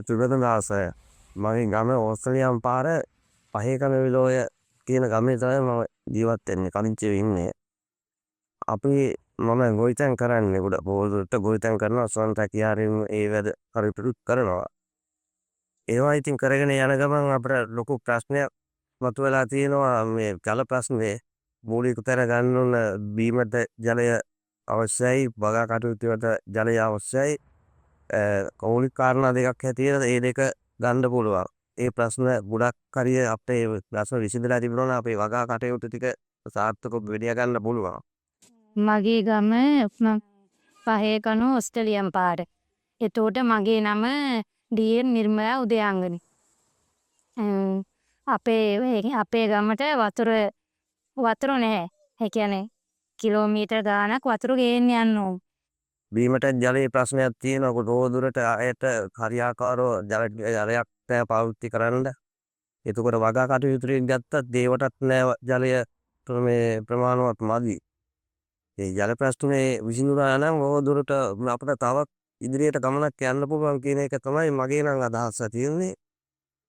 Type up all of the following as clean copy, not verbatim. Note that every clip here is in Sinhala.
සුගතදාස. මගේ ගම ඕස්ට්‍රේලියානු පාර පහේකම විලෝය කියන ගමේ තමයි මම ජීවත් වෙන්නේ, කලින්චියේ ඉන්නේ. අපි මම ගොවිතැන් කරන්නේ ගොඩ බොහෝ දුරට ගොවිතැන් කරනවා, ස්වයං රැකියාවෙන් ඒ වැඩ කටයුතු කරනවා. ඒවා ඉතින් කරගෙන යන ගමන් අපිට ලොකු ප්‍රශ්නයක් මතුවලා තියෙනවා මේ ජල ප්‍රශ්නේ. මූලික තැන ගන්න ඕන බීමට ජලය අවශ්‍යයි, වගා කටයුතු වලට ජලය අවශ්‍යයි. මූලික කාරණා දෙකක් හැටියට ඒ දෙක ගන්න පුළුවන්. ඒ ප්‍රශ්න ගොඩක් හරිය අපේ ප්‍රශ්න විසඳලා තිබුණා නම් අපේ වගා කටයුතු ටික සාර්ථකව ගෙනිය ගන්න පුළුවන්. මගේ ගම පහේකණුව ඔස්ට්‍රේලියානු පාර. එතකොට මගේ නම ඩී.එන්. නිර්මලා උදයංගනි. අපේ අපේ ගමට වතුර වතුර නැහැ. ඒ කියන්නේ කිලෝමීටර් ගාණක් වතුර ගේන්න යන්න ඕන. බීමට ජලයේ ප්‍රශ්නයක් තියෙනවා. බොහෝ දුරට අයට හරියාකාරව ජලයක් නෑ පාවිච්චි කරන්න. එතකොට වගා කටයුතු ටික ගත්තත් ඒවටත් නෑ ජලය, මේ ප්‍රමාණවත් මදි. ඒ ජල ප්‍රශ්නේ විසඳුණා නම් බොහෝ දුරට අපිට තවත් ඉදිරියට ගමනක් යන්න පුළුවන් කියන එක තමයි මගේ නම් අදහස තියෙන්නේ.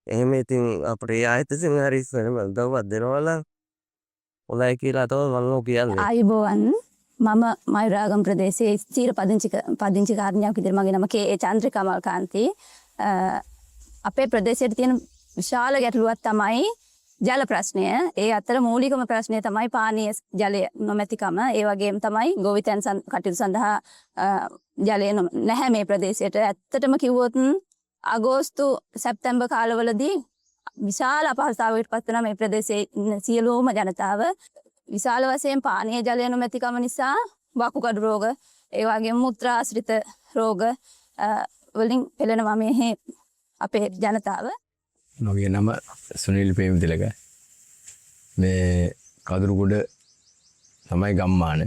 එහෙම ඉතින් අපිට ඒ ආයතනයෙන් හරි උදව්වක් දෙනවා නම් හොඳයි කියලා තමයි මම කියන්නේ. ආයුබෝවන්. මම මයුරාගම ප්‍රදේශයේ ස්ථීර පදිංචි කාරණියක් විදිහට මගේ නම කේ ඒ චන්ද්‍රිකා මල්කාන්ති. අපේ ප්‍රදේශයට තියෙන විශාල ගැටලුවක් තමයි ජල ප්‍රශ්නය. ඒ අතර මූලිකම ප්‍රශ්නය තමයි පානීය ජලය නොමැතිකම. ඒ වගේම තමයි ගොවිතැන් කටයුතු සඳහා ජලය නැහැ මේ ප්‍රදේශයට. ඇත්තටම කිව්වොත් අගෝස්තු සැප්තැම්බර් කාලවලදී විශාල අපහසුතාවයකට පත් වෙනවා මේ ප්‍රදේශයේ ඉන්න සියලුම ජනතාව. විශාල වශයෙන් පානීය ජලය නොමැතිකම නිසා වකුගඩු රෝග, ඒ වගේම මුත්‍රා ආශ්‍රිත රෝග වලින් පෙළෙනවා මේ අපේ ජනතාව. මගේ නම සුනිල් ප්‍රේමතිලක. මේ කදුරුගොඩ තමයි ගම්මාන.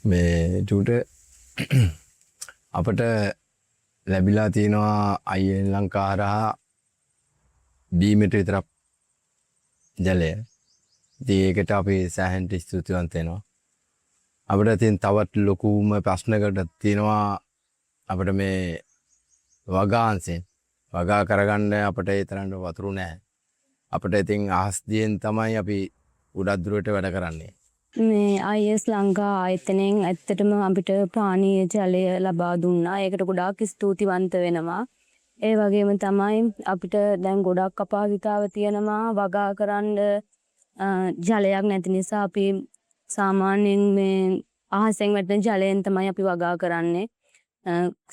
මේ චූට අපට ලැබිලා තියෙනවා අයිඑල් ලංකා හරහා බීමට විතරක් ජලය. ඉතින් ඒකට අපි සෑහෙන්න ස්තුතිවන්ත වෙනවා. අපිට තියෙන තවත් ලොකුම ප්‍රශ්නකට තියෙනවා අපිට මේ වගාංශයෙන් වගා කරගන්න අපිට ඒ තරම්ට වතුර නෑ. අපිට ඉතින් අහස් දියෙන් තමයි අපි ගොඩක් දුරට වැඩ කරන්නේ. මේ IS Lanka ආයතනයෙන් ඇත්තටම අපිට පානීය ජලය ලබා දුන්නා. ඒකට ගොඩාක් ස්තුතිවන්ත වෙනවා. ඒ වගේම තමයි අපිට දැන් ගොඩක් අපහසුතාව තියෙනවා වගා කරන්න ජලයක් නැති නිසා. අපි සාමාන්‍යයෙන් මේ අහසෙන් වැටෙන ජලයෙන් තමයි අපි වගා කරන්නේ.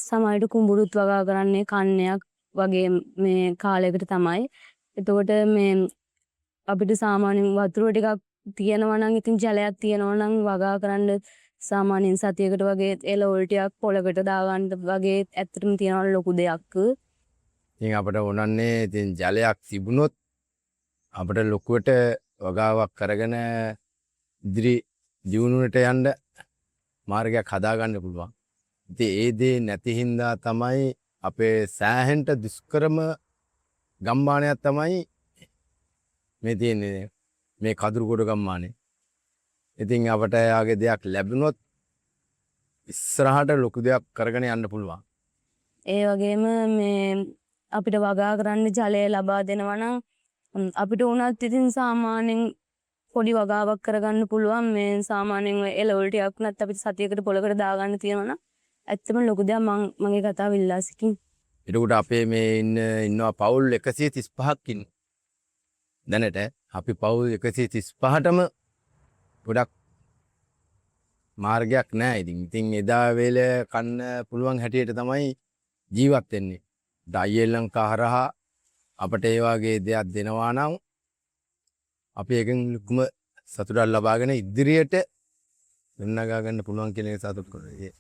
සමහර විට කුඹුරුත් වගා කරන්නේ කන්නයක් වගේ මේ කාලයකට තමයි. එතකොට මේ අපිට සාමාන්‍යයෙන් වතුර ටිකක් තියෙනවා නම්, ඉතින් ජලයක් තියෙනවා නම් වගා කරන්න සාමාන්‍යයෙන් සතියකට වගේ එළවලු ටිකක් පොලකට දාගන්න වගේ ඇත්තටම තියෙනවා ලොකු දෙයක්. ඉතින් අපට ඕනන්නේ ඉතින් ජලයක් තිබුණොත් අපට ලොකුවට වගාවක් කරගෙන ඉදිරි දියුණුවට යන්න මාර්ගයක් හදාගන්න පුළුවන්. ඉතින් ඒ දේ නැති හින්දා තමයි අපේ සෑහෙන්ට දුෂ්කරම ගම්මානයක් තමයි මේ තියෙන්නේ මේ කදුරුගොඩ ගම්මානේ. ඉතින් අපට එයාගේ දෙයක් ලැබුණොත් ඉස්සරහට ලොකු දෙයක් කරගෙන යන්න පුළුවන්. ඒ වගේම මේ අපිට වගා කරන්න ජලය ලබා දෙනවා නම් අපිට වුණත් ඉතින් සාමාන්‍යයෙන් පොඩි වගාවක් කරගන්න පුළුවන්. මේ සාමාන්‍යයෙන් ඔය එළවලු ටිකක් වුණත් අපිට සතියකට පොලකට දාගන්න තියෙනවා නම් ඇත්තම ලොකු දෙයක්. මං මගේ කතාව ඉල්ලා සිටින්. එතකොට අපේ මේ ඉන්නවා පවුල් 135ක් ඉන්න. දැනට අපි පවුල් 135ටම ගොඩක් මාර්ගයක් නෑ ඉතින්. ඉතින් එදා වේල කන්න පුළුවන් හැටියට තමයි ජීවත් වෙන්නේ. අයිඑල් ලංකා හරහා අපට ඒ වගේ දෙයක් දෙනවා නම් අපි ඒකෙන් ලොකුම සතුටක් ලබාගෙන ඉදිරියට ගොඩනගා ගන්න පුළුවන් කියන එක සතුටු කරේ.